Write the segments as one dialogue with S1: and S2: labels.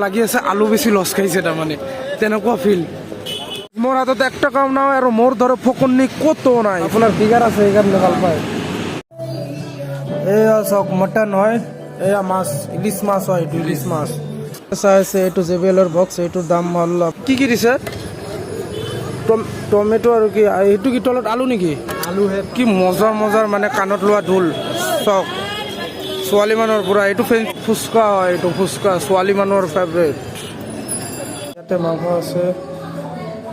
S1: লাগি আছে আলু বেছি লছ খাইছে, তাৰমানে তেনেকুৱা ফিল। মোৰ হাতত 1 টকাও নাই আৰু মোৰ দৰে ফকন্নি ক'তো নাই। আপোনাৰ ফিগাৰ আছে, সেইকাৰণে ভাল পায়। এয়া চাওক, মটন হয়। এয়া মাছ, ইলিছ মাছ হয় এইটো, ইলিছ মাছ চাই আছে। এইটো জেবিএলৰ বক্স, এইটোৰ দাম হ'ল। কি কি দিছে? টমেটো আৰু কি? এইটো কি তলত আলু নেকি?
S2: আলুহে।
S1: কি মজাৰ মজাৰ মানে কাণত লোৱা ঢোল চাওক। ছোৱালী মানুহৰ পুৰা এইটো ফেন ফুচকা হয়, এইটো ফুচকা ছোৱালী মানুহৰ ফেভৰেট। ইয়াতে মাংস আছে,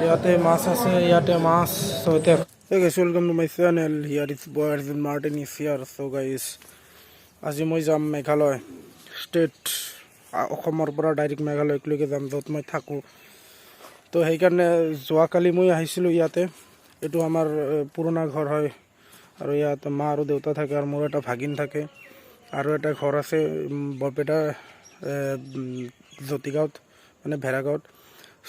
S1: ইয়াতে মাছ আছে, ইয়াতে মাছ। So এতিয়া, hey guys, welcome to my channel. Here is boys Martin is here. So guys, আজি মই যাম মেঘালয় ষ্টেট। অসমৰ পৰা ডাইৰেক্ট মেঘালয়লৈকে যাম, য'ত মই থাকোঁ। তো সেইকাৰণে যোৱাকালি মই আহিছিলোঁ ইয়াতে। এইটো আমাৰ পুৰণা ঘৰ হয় আৰু ইয়াত মা আৰু দেউতা থাকে আৰু মোৰ এটা ভাগিন থাকে আৰু এটা ঘৰ আছে বৰপেটা জ্যোতিগাঁৱত, মানে ভেৰাগাঁৱত।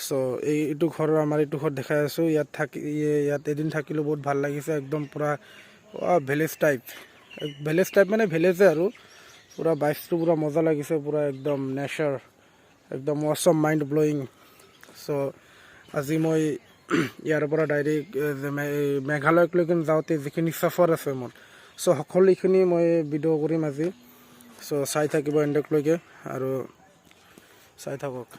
S1: চ' এইটো ঘৰ আমাৰ, এইটো ঘৰ দেখাই আছোঁ। ইয়াত থাকি, ইয়াত এদিন থাকিলোঁ, বহুত ভাল লাগিছে। একদম পূৰা ভিলেজ টাইপ, ভিলেজ টাইপ মানে ভিলেজে আৰু পূৰা ভাইবছটো পূৰা মজা লাগিছে, পূৰা একদম নেচাৰ, একদম অচম, মাইণ্ড ব্লয়িং। চ' আজি মই ইয়াৰ পৰা ডাইৰেক্ট মেঘালয়লৈকে যাওঁতে যিখিনি চফৰ আছে মোৰ, চ' সকলোখিনি মই ভিডিঅ' কৰিম আজি। চ' চাই থাকিব এণ্ডকলৈকে আৰু চাই থাকক।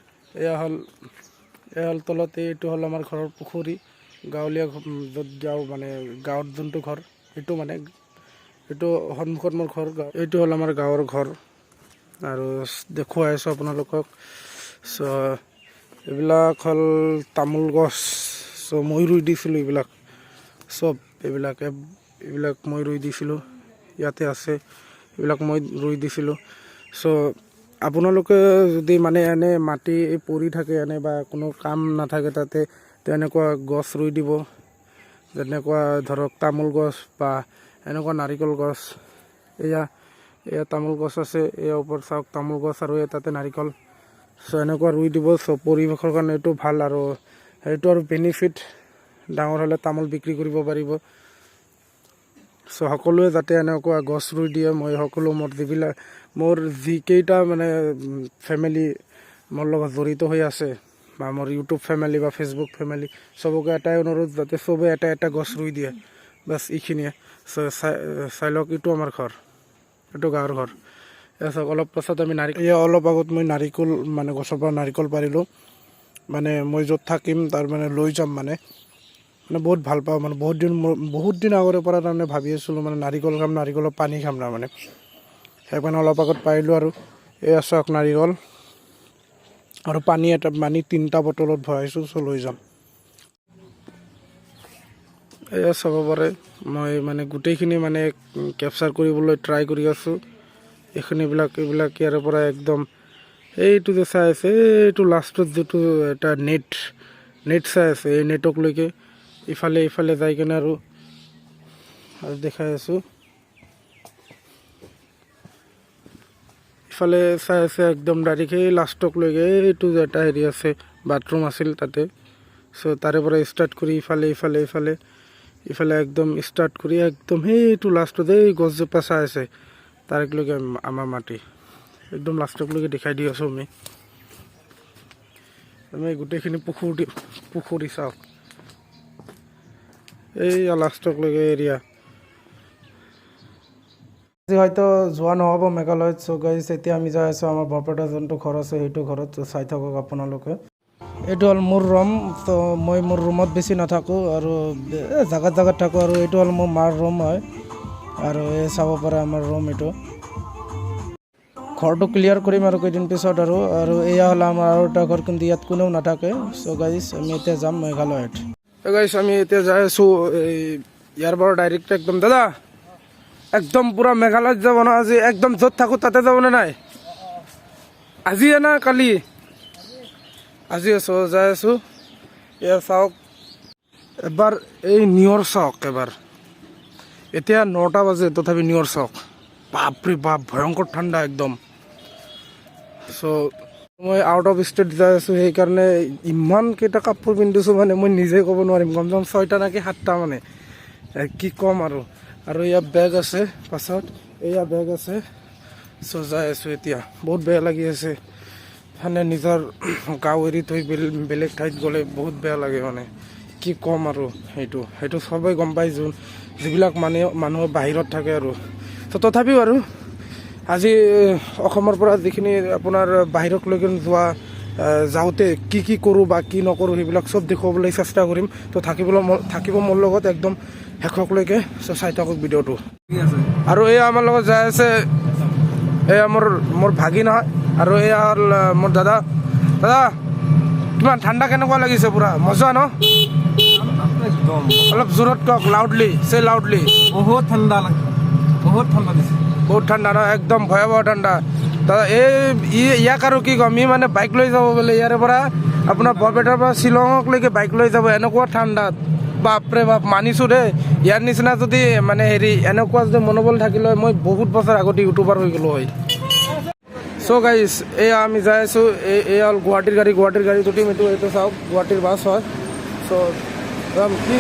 S1: এয়া হ'ল তলত, এইটো হ'ল আমাৰ ঘৰৰ পুখুৰী। গাঁৱলীয়া য'ত গাঁও মানে গাঁৱত যোনটো ঘৰ সেইটো, মানে এইটো সন্মুখত মোৰ ঘৰ গাঁও। এইটো হ'ল আমাৰ গাঁৱৰ ঘৰ আৰু দেখুৱাই আছোঁ আপোনালোকক। চ' এইবিলাক হ'ল তামোল গছ। চ' মই ৰুই দিছিলোঁ এইবিলাক চব, এইবিলাক মই ৰুই দিছিলোঁ। ইয়াতে আছে, এইবিলাক মই ৰুই দিছিলোঁ। চ' আপোনালোকে যদি মানে এনে মাটি পৰি থাকে এনে বা কোনো কাম নাথাকে তাতে, তেনেকুৱা গছ ৰুই দিব, যেনেকুৱা ধৰক তামোল গছ বা এনেকুৱা নাৰিকল গছ। এয়া এয়া তামোল গছ আছে। এয়া ওপৰত চাওক, তামোল গছ আৰু এই তাতে নাৰিকল। চ' এনেকুৱা ৰুই দিব। চ' পৰিৱেশৰ কাৰণে এইটো ভাল আৰু সেইটো আৰু বেনিফিট, ডাঙৰ হ'লে তামোল বিক্ৰী কৰিব পাৰিব। চ' সকলোৱে যাতে এনেকুৱা গছ ৰুই দিয়ে। মই সকলো মোৰ যিবিলাক মোৰ যিকেইটা মানে ফেমিলি মোৰ লগত জড়িত হৈ আছে বা মোৰ ইউটিউব ফেমিলি বা ফেচবুক ফেমিলি, চবকে এটাই অনুৰোধ যাতে চবে এটা এটা গছ ৰুই দিয়ে। বাছ, এইখিনিয়ে। চ' চাই চাই লওক, এইটো আমাৰ ঘৰ, এইটো গাঁৱৰ ঘৰ। এয়া চাওক, অলপ পাছত আমি নাৰিকল, এয়া অলপ আগত মই নাৰিকল মানে গছৰ পৰা নাৰিকল পাৰিলোঁ। মানে মই য'ত থাকিম তাৰ মানে লৈ যাম। মানে মানে বহুত ভাল পাওঁ, মানে বহুত দিন, বহুত দিন আগৰে পৰা তাৰমানে ভাবি আছিলোঁ, মানে নাৰিকল খাম, নাৰিকলৰ পানী খাম তাৰমানে। সেইকাৰণে অলপ আগত পাৰিলোঁ আৰু এয়া চাওক, নাৰিকল আৰু পানী এটা, পানী তিনিটা বটলত ভৰাইছোঁ। চ' লৈ যাম। এয়া চাব পাৰে, মই মানে গোটেইখিনি মানে কেপচাৰ কৰিবলৈ ট্ৰাই কৰি আছোঁ। এইখিনিবিলাক এইবিলাক ইয়াৰে পৰা একদম এইটো যে চাই আছে, এইটো লাষ্টত যিটো এটা নেট নেট চাই আছে, এই নেটকলৈকে ইফালে ইফালে যাই কেনে আৰু আৰু দেখাই আছোঁ। ইফালে চাই আছে, একদম ডাইৰেক্ট সেই লাষ্টকলৈকে, এইটো যে এটা হেৰি আছে, বাথৰুম আছিল তাতে। চ' তাৰে পৰা ষ্টাৰ্ট কৰি ইফালে ইফালে ইফালে ইফালে একদম ষ্টাৰ্ট কৰি একদম সেইটো লাষ্টত এই গছজোপা চাই আছে, তাৰেলৈকে আমাৰ মাটি, একদম লাষ্টকলৈকে দেখাই দি আছোঁ। আমি আমি গোটেইখিনি পুখুৰী পুখুৰী চাওক, এই লাষ্টকলৈকে এৰিয়া। আজি হয়তো যোৱা নহ'ব মেঘালয়ত। চ' গাইজ, এতিয়া আমি যাই আছোঁ আমাৰ বৰপেটা যোনটো ঘৰ আছে সেইটো ঘৰত। চ' চাই থাকক আপোনালোকে। এইটো হ'ল মোৰ ৰুম। ত' মই মোৰ ৰুমত বেছি নাথাকোঁ আৰু জাগাত জাগাত থাকোঁ। আৰু এইটো হ'ল মোৰ মাৰ ৰুম হয় আৰু এই চাব পাৰে, আমাৰ ৰুম এইটো। ঘৰটো ক্লিয়াৰ কৰিম আৰু কেইদিন পিছত। আৰু আৰু এয়া হ'ল আমাৰ আৰু এটা ঘৰ, কিন্তু ইয়াত কোনেও নাথাকে। চ' গাইজ, আমি এতিয়া যাম মেঘালয়ত। গাইজ, আমি এতিয়া যাই আছোঁ। এই ইয়াৰ পৰা ডাইৰেক্ট একদম দাদা, একদম পুৰা মেঘালয়ত যাব ন আজি? একদম য'ত থাকোঁ তাতে যাব নে নাই? আজিয়ে না কালি? আজি আছোঁ, যাই আছোঁ। এয়া চাওক এবাৰ, এই নিয়ৰ চাওক এবাৰ। এতিয়া 9টা বাজে, তথাপি নিয়ৰ চাওক। বাপৰে বাপ, ভয়ংকৰ ঠাণ্ডা একদম। চ' মই আউট অফ ষ্টেট যাই আছোঁ, সেইকাৰণে ইমানকেইটা কাপোৰ পিন্ধিছোঁ, মানে মই নিজে ক'ব নোৱাৰিম, কমচে কম ছয়টা নেকি সাতটা। মানে কি ক'ম আৰু। আৰু ইয়াত বেগ আছে, পাছত এয়া বেগ আছে। চ' যাই আছোঁ এতিয়া, বহুত বেয়া লাগি আছে। মানে নিজৰ গাঁও এৰি থৈ বেলেগ ঠাইত গ'লে বহুত বেয়া লাগে। মানে কি ক'ম আৰু, সেইটো চবেই গম পায়, যোন যিবিলাক মানে মানুহ বাহিৰত থাকে আৰু। ত' তথাপিও আৰু আজি অসমৰ পৰা যিখিনি আপোনাৰ বাহিৰকলৈকে যোৱা যাওঁতে কি কি কৰোঁ বা কি নকৰোঁ, সেইবিলাক চব দেখুৱাবলৈ চেষ্টা কৰিম। তো থাকিব মোৰ লগত একদম শেষকলৈকে। চ' চাই থাকক ভিডিঅ'টো। আৰু এয়া আমাৰ লগত যাই আছে, এয়া মোৰ ভাগিন হয় আৰু এয়া হ'ল মোৰ দাদা। দাদা, কিমান ঠাণ্ডা, কেনেকুৱা লাগিছে? পুৰা মজা ন?
S2: একদম।
S1: অলপ জোৰত কওক, লাউডলি, চে লাউডলি।
S2: বহুত ঠাণ্ডা লাগে, বহুত ঠাণ্ডা দিছে।
S1: বহুত ঠাণ্ডা ন? একদম ভয়াৱহ ঠাণ্ডা। দাদা, এই ইয়াক আৰু কি ক'ম, ই মানে বাইক লৈ যাব বোলে। ইয়াৰে পৰা, আপোনাৰ বৰপেটাৰ পৰা শ্বিলঙকলৈকে বাইক লৈ যাব এনেকুৱা ঠাণ্ডাত। বাপৰে বাপ, মানিছোঁ দেই। ইয়াৰ নিচিনা যদি মানে হেৰি এনেকুৱা যদি মনোবল থাকিলে হয়, মই বহুত বছৰ আগতে ইউটিউবাৰ হৈ গ'লো হয়। চ' গাইজ, এয়া আমি যাই আছোঁ। এই এয়া হ'ল গুৱাহাটীৰ গাড়ী। গুৱাহাটীৰ গাড়ীত উঠিম। এইটো চাওক, গুৱাহাটীৰ বাছ হয়। চ' কি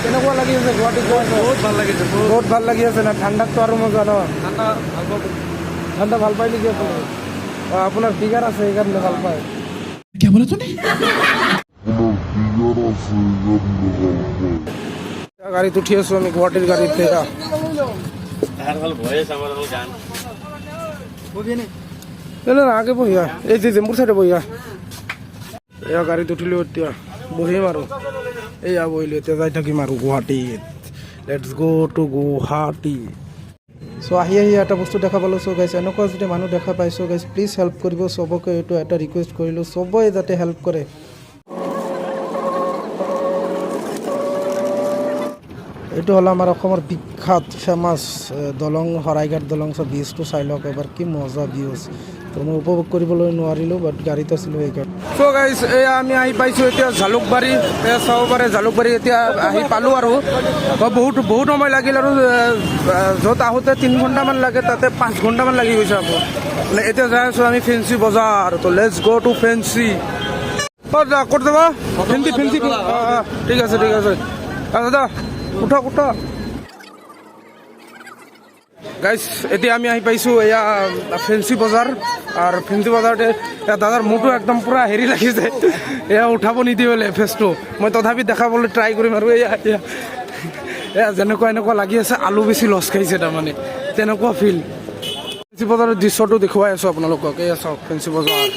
S1: কেনেকুৱা লাগি আছে গুৱাহাটীত গৈ আছে?
S2: বহুত ভাল লাগিছে, বহুত।
S1: বহুত ভাল লাগি আছে না? ঠাণ্ডাততো আৰু মজা ন?
S2: ঠাণ্ডা ভাল পাওঁ।
S1: ঠাণ্ডা ভাল পায় নেকি আপুনি? অঁ, আপোনাৰ ফিগাৰ আছে, সেইকাৰণে ভাল পায়।
S3: क्या बोला तूने?
S4: আপোনাৰ ফিগাৰ আছে, সেইকাৰণে ভাল পায়।
S1: গাড়ীত উঠি আছোঁ আমি, গুৱাহাটীৰ গাড়ীত এয়া।
S5: তাহাৰ হ'ল ভয়েস, আমাৰ হ'ল গান।
S1: না না, আগে বহিয়া, এই যে মোৰ চাইডে বহিয়া। এয়া গাড়ীত উঠিলো, এতিয়া বহিম আৰু। এয়া বহিলো, এতিয়া যাই থাকিম আৰু গুৱাহাটীত। Let's go to Guwahati.
S6: চ' আহি আহি এটা বস্তু দেখা পালোঁ। চ' গাইছ, এনেকুৱা যদি মানুহ দেখা পাইছোঁ, গাইছ, প্লিজ হেল্প কৰিব চবকে। এইটো এটা ৰিকুৱেষ্ট কৰিলোঁ, চবেই যাতে হেল্প কৰে। এইটো হ'ল আমাৰ অসমৰ বিখ্যাত ফেমাছ দলং, শৰাইঘাট দলং। চ' ভিউজটো চাই লওক এবাৰ, কি মজা ভিউজ। তো মই উপভোগ কৰিবলৈ নোৱাৰিলোঁ, বাট গাড়ীত আছিলোঁ সেইকাৰণে।
S1: চ' গাইজ, এয়া আমি আহি পাইছোঁ এতিয়া জালুকবাৰী। এয়া চাব পাৰে, জালুকবাৰী এতিয়া আহি পালোঁ। আৰু বহুত বহুত সময় লাগিল আৰু য'ত আহোঁতে 3 ঘণ্টামান লাগে, তাতে 5 ঘণ্টামান লাগি গৈছে আকৌ। মানে এতিয়া যাই আছোঁ আমি ফেঞ্চি বজাৰ। তো let's go to fancy. অ দা, ক'ত যাব? Fancy, fancy. অঁ, ঠিক আছে, ঠিক আছে। দাদা, উঠক উঠক। গাইজ, এতিয়া আমি আহি পাইছোঁ এয়া ফেঞ্চি বজাৰ। আৰু ফেঞ্চি বজাৰতে এয়া দাদাৰ মূৰটো একদম পূৰা হেৰি লাগিছে। এয়া উঠাব নিদিয়ে বোলে ফেচটো। মই তথাপি দেখাবলৈ ট্ৰাই কৰিম। আৰু এয়া যেনেকুৱা এনেকুৱা লাগি আছে, আলু বেছি লছ খাইছে, তাৰমানে তেনেকুৱা ফিল। ফেঞ্চি বজাৰৰ দৃশ্যটো দেখুৱাই আছোঁ আপোনালোকক। এয়া চাওক, ফেঞ্চি বজাৰ।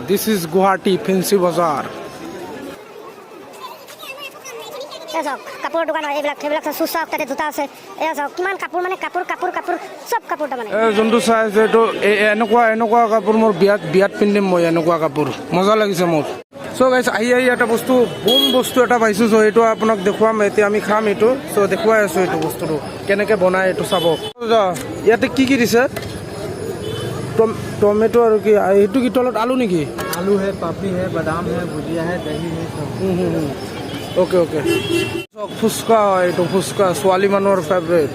S1: This is Guwahati fancy বজাৰ।
S7: এয়া চাওক, কাপোৰৰ দোকান হয় এইবিলাক। সেইবিলাক চুজ চাওক, তাতে জোতা আছে। এয়া চাওক, কিমান কাপোৰ, মানে কাপোৰ কাপোৰ কাপোৰ, চব কাপোৰ তাৰমানে।
S1: এই যোনটো চাই আছে, এইটো এনেকুৱা কাপোৰ মোৰ বিয়াত পিন্ধিম মই। এনেকুৱা কাপোৰ মজা লাগিছে মোৰ। চ' গাইছ, আহি আহি এটা বস্তু, বোম বস্তু এটা পাইছোঁ। চ' এইটো আপোনাক দেখুৱাম। এতিয়া আমি খাম এইটো। চ' দেখুৱাই আছোঁ এইটো বস্তুটো কেনেকৈ বনায়, এইটো চাব। ইয়াতে কি কি দিছে? টমেটো আৰু কি? এইটো কি তলত আলু নেকি?
S2: आलू है, पापड़ी है, बादाम है, भुजिया है, दही है, सब।
S1: অ'কে অ'কে চাওক, ফুচকা হয় এইটো, ফুচকা ছোৱালী মানুহৰ ফেভৰেট।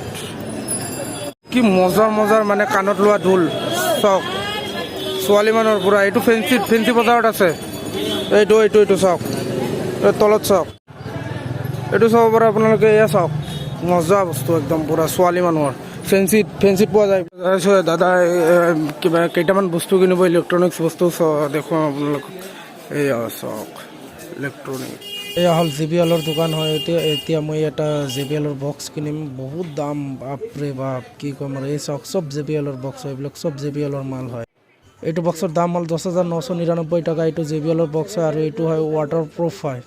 S1: কি মজাৰ মজাৰ মানে কাণত লোৱা ঢোল চাওক, ছোৱালী মানুহৰ পুৰা। এইটো ফেঞ্চি বজাৰত আছে। এইটো চাওক, এই তলত চাওক, এইটো চাব পাৰে আপোনালোকে। এয়া চাওক, মজা বস্তু একদম পুৰা ছোৱালী মানুহৰ। ফেঞ্চিত পোৱা যায়। তাৰপিছত দাদা কিবা কেইটামান বস্তু কিনিব, ইলেক্ট্ৰনিক্স বস্তু। দেখুৱাম আপোনালোকক। এয়া চাওক, ইলেক্ট্ৰনিক।
S6: এয়া হ'ল জে বি এলৰ দোকান হয়। এতিয়া মই এটা জে বি এলৰ বক্স কিনিম। বহুত দাম, বাপৰে বাপ, কি ক'ম আৰু। এই চাওক, চব জে বি এলৰ বক্স হয় এইবিলাক, চব জে বি এলৰ মাল হয়। এইটো বক্সৰ দাম হ'ল 10,999 টকা। এইটো জে বি এলৰ বক্স হয় আৰু এইটো হয় ৱাটাৰ প্ৰুফ হয়।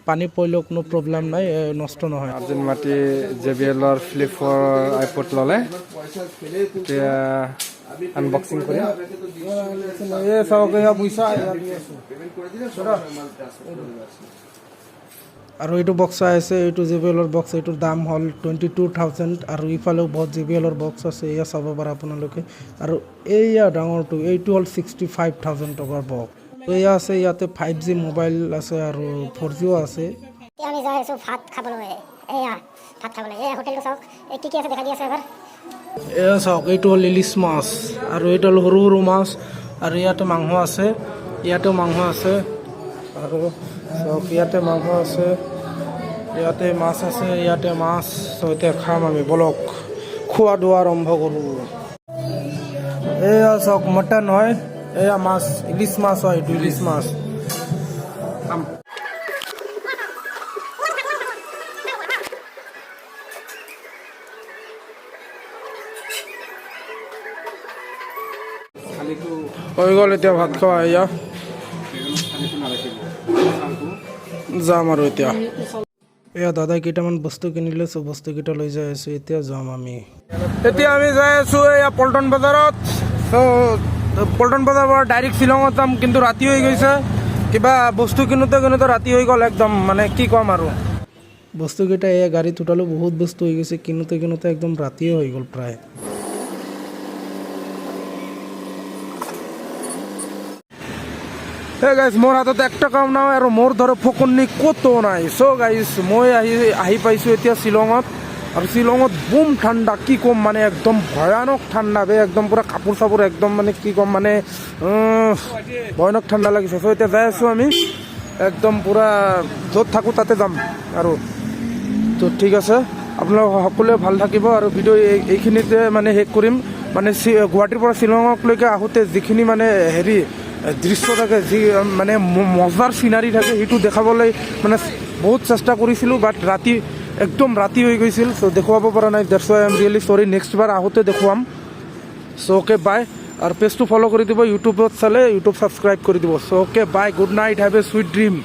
S6: পানী পৰিলেও কোনো প্ৰব্লেম নাই, নষ্ট নহয়।
S2: আৰ্জুন মাটি জে বি এলৰ ফ্লিপ 4 আইপড ল'লে, এতিয়া আনবক্সিং কৰিম।
S1: এই চাওক, এয়া পইচা এয়া দি আছোঁ।
S6: আৰু এইটো বক্স আছে, এইটো জে বি এলৰ বক্স, এইটোৰ দাম হ'ল 22,000। আৰু ইফালেও বহুত জে বি এলৰ বক্স আছে, এয়া চাব পাৰে আপোনালোকে। আৰু এইয়া ডাঙৰটো, এইটো হ'ল 65,000 টকাৰ বক্স। এয়া আছে, ইয়াতে 5জি মোবাইল আছে আৰু 4জিও আছে।
S7: এতিয়া আমি যাই আছোঁ ভাত খাবলৈ। এয়া ভাত খাবলৈ এই হোটেলটো চাওক। এই কি কি আছে দেখা দি আছে এবাৰ।
S1: এয়া চাওক, এইটো হ'ল ইলিছ মাছ আৰু এইটো হ'ল সৰু সৰু মাছ। আৰু ইয়াতে মাংস আছে, ইয়াতেও মাংস আছে। আৰু চাওক, ইয়াতে মাংস আছে, ইয়াতে মাছ আছে, ইয়াতে মাছ। চ' এতিয়া খাম আমি, বলক খোৱা দোৱা আৰম্ভ কৰোঁ। এয়া চাওক, মটন হয়। এয়া মাছ, ইলিছ মাছ হয় এইটো, ইলিছ মাছ।
S2: থালিটো।
S1: হৈ গ'ল এতিয়া ভাত খোৱা। এয়া
S2: থালিটো নাৰাখিব।
S1: যাম আৰু এতিয়া।
S6: এয়া দাদাই কেইটামান বস্তু কিনিলে, চব বস্তুকেইটা লৈ যাই আছোঁ। এতিয়া যাম আমি।
S1: এতিয়া আমি যাই আছোঁ এয়া পল্টন বজাৰত। চ' পল্টন বজাৰৰ পৰা ডাইৰেক্ট শ্বিলঙত যাম, কিন্তু ৰাতি হৈ গৈছে। কিবা বস্তু কিনোতে কিনোতে ৰাতি হৈ গ'ল একদম, মানে কি ক'ম আৰু।
S6: বস্তুকেইটা এয়া গাড়ীত উঠালোঁ, বহুত বস্তু হৈ গৈছে। কিনোতে কিনোতে একদম ৰাতিয়ে হৈ গ'ল প্ৰায়।
S1: হে গাইজ, মোৰ হাতত 1 টকাও নাই আৰু মোৰ ধৰক ফকন্নি ক'তো নাই। চ' গাইজ, মই আহি আহি পাইছোঁ এতিয়া শ্বিলঙত আৰু শ্বিলঙত বুম ঠাণ্ডা, কি ক'ম মানে একদম ভয়ানক ঠাণ্ডা বে। একদম পূৰা কাপোৰ চাপোৰ একদম মানে কি ক'ম মানে ভয়ানক ঠাণ্ডা লাগিছে। চ' এতিয়া যাই আছোঁ আমি একদম পূৰা য'ত থাকোঁ তাতে যাম আৰু। তো ঠিক আছে, আপোনালোক সকলোৱে ভাল থাকিব আৰু ভিডিঅ' এইখিনিতে মানে শেষ কৰিম। মানে গুৱাহাটীৰ পৰা শ্বিলঙকলৈকে আহোঁতে যিখিনি মানে হেৰি দৃশ্য থাকে, যি মানে মজাৰ চিনাৰী থাকে, সেইটো দেখাবলৈ মানে বহুত চেষ্টা কৰিছিলোঁ, বাট ৰাতি একদম ৰাতি হৈ গৈছিল, চ' দেখুৱাব পৰা নাই। That's I am really sorry. Next বাৰ আহোঁতে দেখুৱাম। চ' অ'কে, বাই। আৰু পেজটো ফ'ল' কৰি দিব, ইউটিউবত চালে ইউটিউব ছাবস্ক্ৰাইব কৰি দিব। So okay, bye, good night, have a sweet dream.